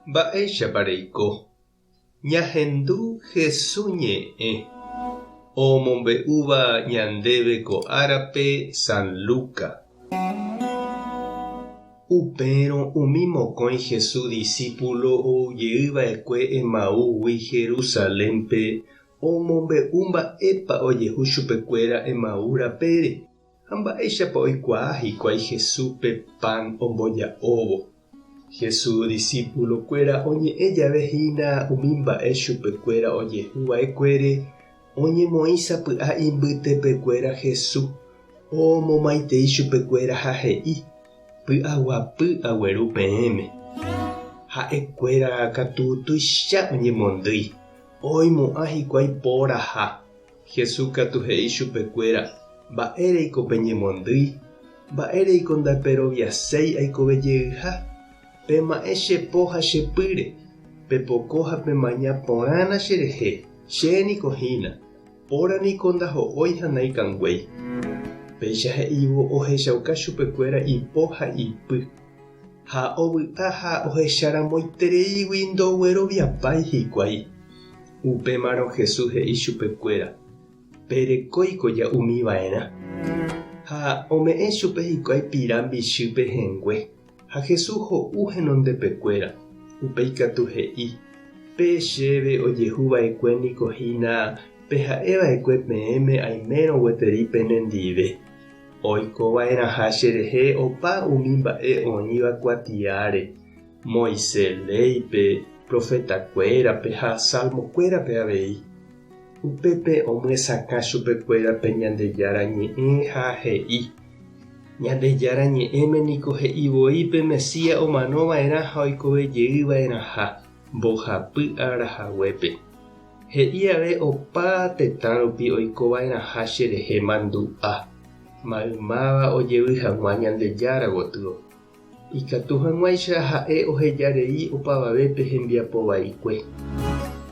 Mba'éichapa reiko? Ñahendu Hesu ñe'ẽ omombe'úva ñandéve ko árape San Luca. Upérõ umi mokõi Hesu disípulo oujey va'ekue Emaúgui Jerusalénpe omombe'u mba'épa ojehu chupekuéra Emaú rapére ha mba'éichapa oikuaa hikuái Jesúspe pan omboja'óvo. Jesús disípulokuéra oñe'ẽ jave hína umi mba'e chupekuéra ojehu va'ekuére, oñemoĩ sapy'a imbytepekuéra Jesús omomaitei chupekuéra ha he'i, Py'aguapy agueru peẽme. Ha'ekuéra katu tuicha oñemondýi, oimo'ã hikuái póraha. Jesús katu he'i chupekuéra, Mba'éreiko peñemondýi? Mba'éreiko ndaperoviaséi aikove jeyha? Pema'ẽ che po ha che pýre, pepoko ha pemaña porãna cherehe, che niko hína, póra niko ndaho'ói ha naikanguéi. Péicha he'ívo ohechauka chupekuéra ipo ha ipy. Ha ovy'a ha ohecharamoitereígui ndogueroviapái hikuái. Upémarõ Jesús he'i chupekuéra, Perekóiko ja'umi va'erã. Ha ome'ẽ chupe hikuái pira mbichy pehẽngue, ha Jesús ho'u henondepekuéra. Upéi katu he'i, Pe chéve ojehu va'ekue niko hína pe ha'e va'ekue peẽme aimérõ gueteri penendive, oiko va'erãha cherehe opa umi mba'e oĩva kuatiáre. Moisés léipe, profetakuérape ha salmokuérape avei. Upépe omyesakã chupekuéra pe Ñandejára Ñe'ẽ ha he'i, Ñandejára Ñe'ẽme niko he'i voi pe Mesías omano va'erã ha oikove jey va'erãha mbohapy ára haguépe. He'i ave opa tetã rupi oiko va'erãha cherehe mandu'a, maymáva ojevy hag̃ua Ñandejára gotyo. Ikatu hag̃uáicha ha'e oheja rei opavavépe hembiapo vaikue.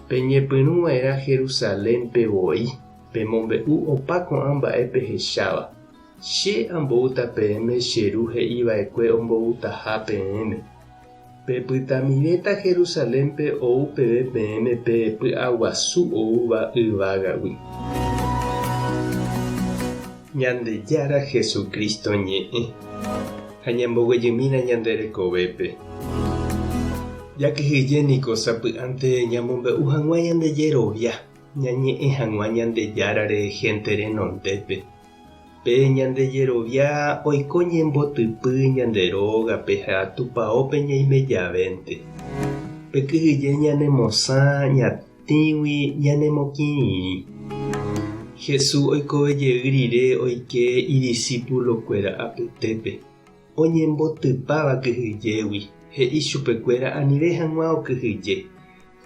Peñepyrũ va'erã Jerusalénpe voi, pemombe'u opa ko'ã mba'e pehecháva. Che amboúta peẽme che Ru he'i va'ekue omboutaha peẽme. Pepytamivéta Jerusalénpe ou peve peẽme pe py'aguasu oúva yvágagui. Ñandejára Jesucristo ñe'ẽ ha ñamboguejymína ñande rekovépe. Jakyhyje niko sapy'ánte ñamombe'u hag̃ua ñande jerovia, ñañe'ẽ hag̃ua Ñandejárare hénte renondépe. Pe ñande jerovia oiko ñembotypy ñande rógape ha tupaópe ñaime javénte. Pe kyhyje ñanemosã ñatĩgui ñanemokirirĩ. Jesús oikove jey rire oike idisípulokuéra apytépe, oñembotypáva kyhyjégui, he'i chupekuéra anive hag̃ua okyhyje.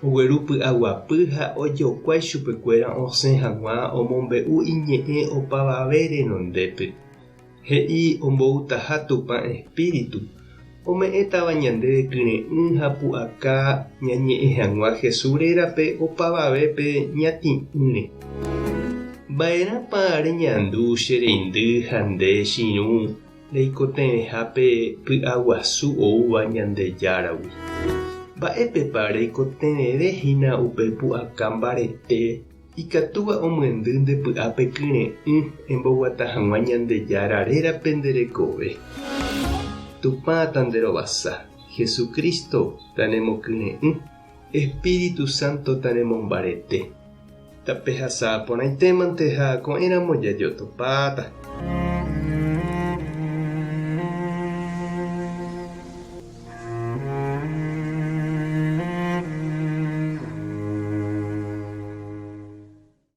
Ogueru py'aguapy ha ojokuái chupekuéra osẽ hag̃ua omombe'u iñe'ẽ opavave renondépe. He'i omboutaha Tupã Espíritu, ome'ẽtava ñandéve kyre'ỹ ha pu'aka ñañe'ẽ hag̃ua Jesús rérape opavavépe ñatĩ'ỹre. Mba'erãpa reñandu che reindy ha nde chirũ reikotevẽha pe py'aguasu oúva Ñandejáragui. Mba'épepa reikotevẽve hína upe pu'aka mbarete ikatúva omyendy nde py'ápe kyre'ỹ emboguata hag̃ua Ñandejára rérape nde rekove? Tupã tanderovasa, Jesucristo tanemokyre'ỹ, Espíritu Santo tanemombarete. Tapehasa porãitémante ha ko'ẽramo jajotopáta.